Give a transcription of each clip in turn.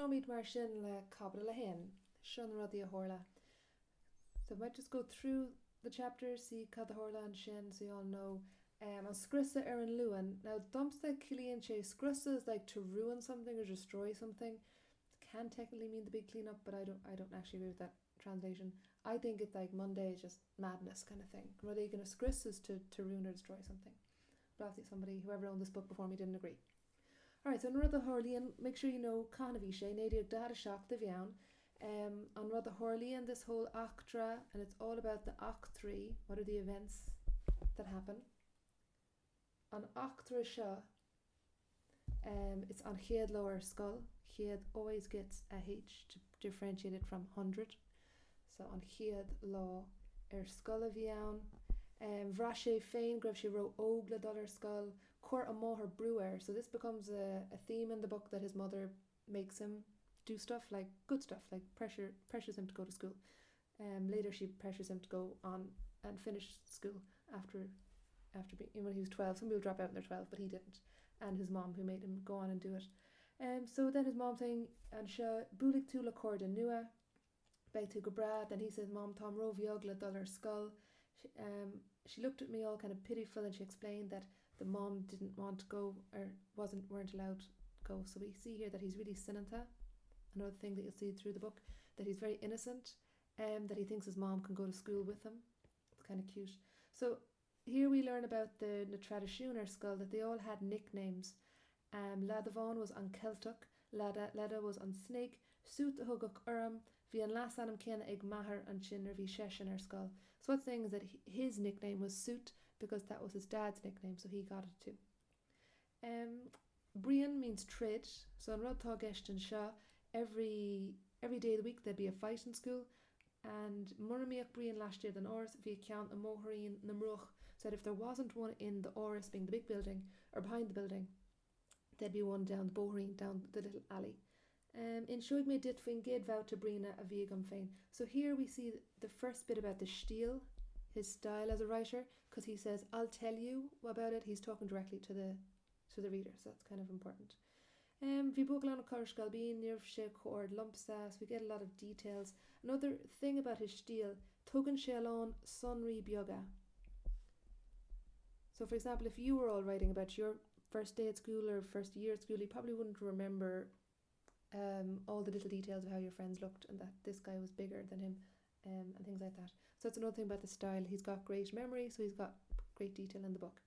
Tosóimid mar sin le Caibidil 1. Seo na rudaí a tharla. So we might just go through the chapters, see cad a tharla ansin so you all know. Um, an scriosadh ar an Luan. Now domsa ciallaíonn sé scriosadh is like to ruin something or destroy something. It can technically mean the big clean up, but I don't, I don't actually agree with that translation. I think it's like Monday is just madness kind of thing. Rud éigin a scrios is to, to ruin or destroy something. But obviously somebody, whoever owned this book before me didn't agree. Alright, so an rud a tharlaíonn, make sure you know cathain a bhí sé, 1947 a bhí ann. Um, an rud a tharlaíonn, this whole eachtra, and it's all about the eachtraí, what are the events that happen. An eachtra seo, um, it's an chéad lá ar scoil, chéad always gets a H to differentiate it from hundred. So an chéad lá ar scoil a bhí ann. Um, bhraith sé féin go raibh sé ró-óg le dul ar scoil, Chuir a mháthair brú air, so this becomes a a theme in the book that his mother makes him do stuff, like good stuff, like pressure pressures him to go to school. Um, later she pressures him to go on and finish school after after being when he was 12. Some people drop out when they're 12, but he didn't. And his mom who made him go on and do it. Um, so then his mom saying, anseo, buailfidh tú le cairde nua, Beidh tú go breá. Then he says, Mom, táim róbheag le dul ar scoil. She, um, she looked at me all kind of pitiful and she explained that the mom didn't want to go or wasn't weren't allowed to go. So we see here that he's really soineanta. Another thing that you'll see through the book, that he's very innocent, um, that he thinks his mom can go to school with him. It's kind of cute. So here we learn about the na traidisiúin ar scoil that they all had nicknames. Um, Leadbhán was an Ceilteach, Leada, Leada was an Snake, Suit a thugadh orm, bhí an leasainm céanna ag m'athair ansin nuair a bhí seisean ar scoil. So what's saying is that his nickname was Suit because that was his dad's nickname, so he got it too. Um, Bruíon means troid, so an rud atá i gceist anseo, every, every day of the week there'd be a fight in school, and mura mbíodh bruíon laistiar den áras, bhíodh ceann i mBóithrín na mBruach, so that if there wasn't one in the áras, being the big building, or behind the building, there'd be one down the bóithrín, down the little alley. Um, inseoidh mé duit faoin gcéad bhabhta bruíne a bhí agam féin. So here we see the first bit about the stíl, his style as a writer, because he says, I'll tell you about it. He's talking directly to the to the reader, so that's kind of important. Um, bhí buachaill ann ag cur scailpín, ní raibh sé chomh ard liomsa, so we get a lot of details. Another thing about his stíl, tugann sé a lán sonraí beaga. So for example, if you were all writing about your first day at school or first year at school, you probably wouldn't remember um, all the little details of how your friends looked and that this guy was bigger than him um, and things like that. So that's another thing about the style. He's got great memory, so he's got great detail in the book.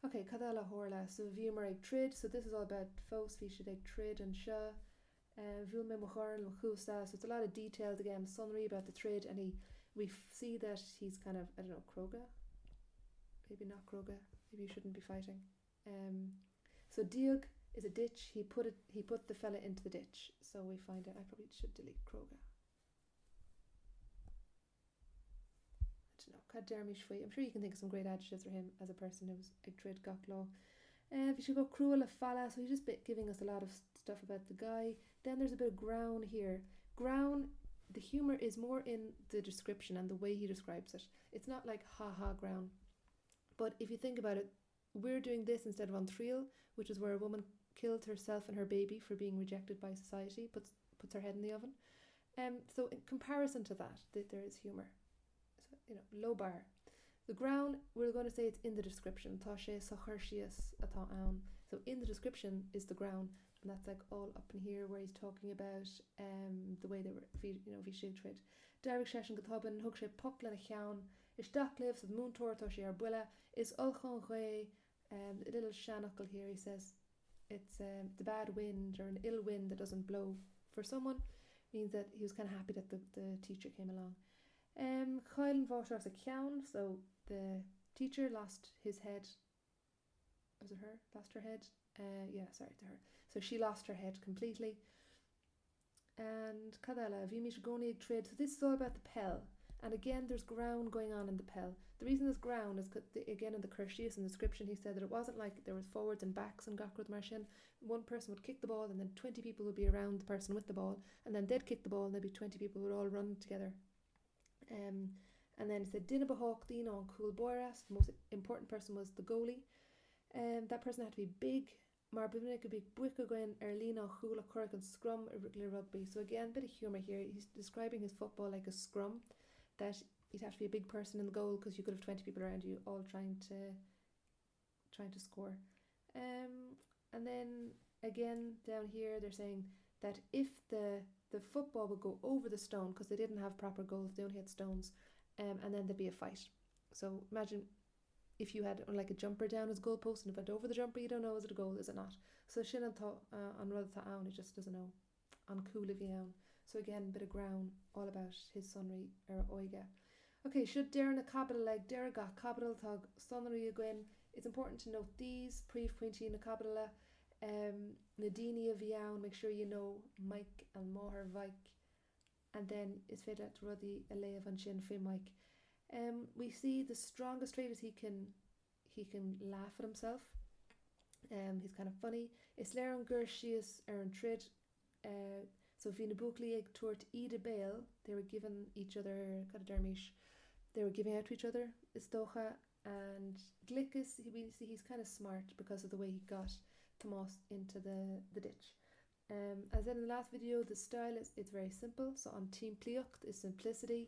Ok, cad eile a tharla? So bhíomar ag troid, so this is all about fós, bhí siad ag troid anseo. Uh, bhuail mé mo dhorn le mo chluasa, so it's a lot of details again, sonraí about the troid, and he, we see that he's kind of, I don't know, cróga? Maybe not cróga, maybe you shouldn't be fighting. Um, so díog is a ditch, he put it, he put the fella into the ditch, so we find out, I probably should delete cróga. I don't know, cad déarfaimis faoi. I'm sure you can think of some great adjectives for him as a person who was ag troid gach lá. Uh, bhí sé chomh crua le falla, so he's just bit giving us a lot of stuff about the guy. Then there's a bit of greann here. Greann, the humour is more in the description and the way he describes it. It's not like ha ha greann. But if you think about it, we're doing this instead of An Triail, which is where a woman killed herself and her baby for being rejected by society, puts puts her head in the oven. Um, so in comparison to that, th there is humour. So, you know, low bar. The greann, we're going to say it's in the description. Tá sé sa chur síos atá ann. So in the description is the greann, and that's like all up in here where he's talking about um, the way they were, bhí, you know, bhí sé ag troid. D'éirigh seisean go tobann, thug sé poc lena cheann, Isteach libh, arsa an múinteoir, tá sé ar buile, is olc an ghaoth, um, a little seanfhocal here, he says, it's, um, it's a bad wind or an ill wind that doesn't blow for someone, means that he was kind of happy that the, the teacher came along. Um, chaill an mháistreás a ceann, so the teacher lost his head. Was it her? Lost her head? Uh, yeah, sorry to her. So she lost her head completely. And cad eile? Bhímis i gcónaí ag troid. So this is all about the peil. And again, there's greann going on in the peil. The reason there's greann is again in the cur síos in the description he said that it wasn't like there was forwards and backs and gach rud mar sin. One person would kick the ball and then 20 people would be around the person with the ball and then they'd kick the ball and there'd be 20 people who would all run together. Um, and then he said duine ba thábhachtaí ná an cúl báire, so the most important person was the goalie. Um, that person had to be big. Mar ba mhinic a bhíodh boic againn ar líne an chúil a chuirfeadh an scrum le rugbaí. So again, bit of humour here, he's describing his football like a scrum, that you'd have to be a big person in the goal because you could have 20 people around you all trying to trying to score. Um, and then again down here they're saying that if the the football would go over the stone because they didn't have proper goals, they only had stones, um, and then there'd be a fight. So imagine if you had like a jumper down as goalpost and if it went over the jumper you don't know is it a goal is it not so sin an uh, an rud atá ann he just doesn't know an cúl a bhí ann so again bit of greann all about his sonraí ar a óige. Ok, seo deireadh na caibidle ag deireadh gach caibidil tá sonraí againn it's important to note these príomhphointí na caibidle um, na daoine a bhí ann make sure you know Mike and máthair Mhike and then is féidir leat rudaí a léamh ansin faoi Mike. Um, we see the strongest trait is he can he can laugh at himself. Um, he's kind of funny. Is léir ón gcur síos ar an troid uh, so bhí na buachaillí ag tabhairt íde béil, they were giving each other cad a deirmís, they were giving out to each other is dócha and gliceas he, we see he's kind of smart because of the way he got Tomás into the, the ditch. Um, as I said in the last video, the style is it's very simple, so an tsimplíocht is simplicity,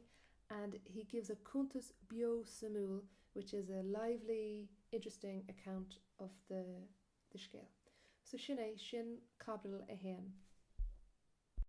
and he gives a cuntas beo suimiúil, which is a lively, interesting account of the, the scéal. So sin é, sin caibidil 1.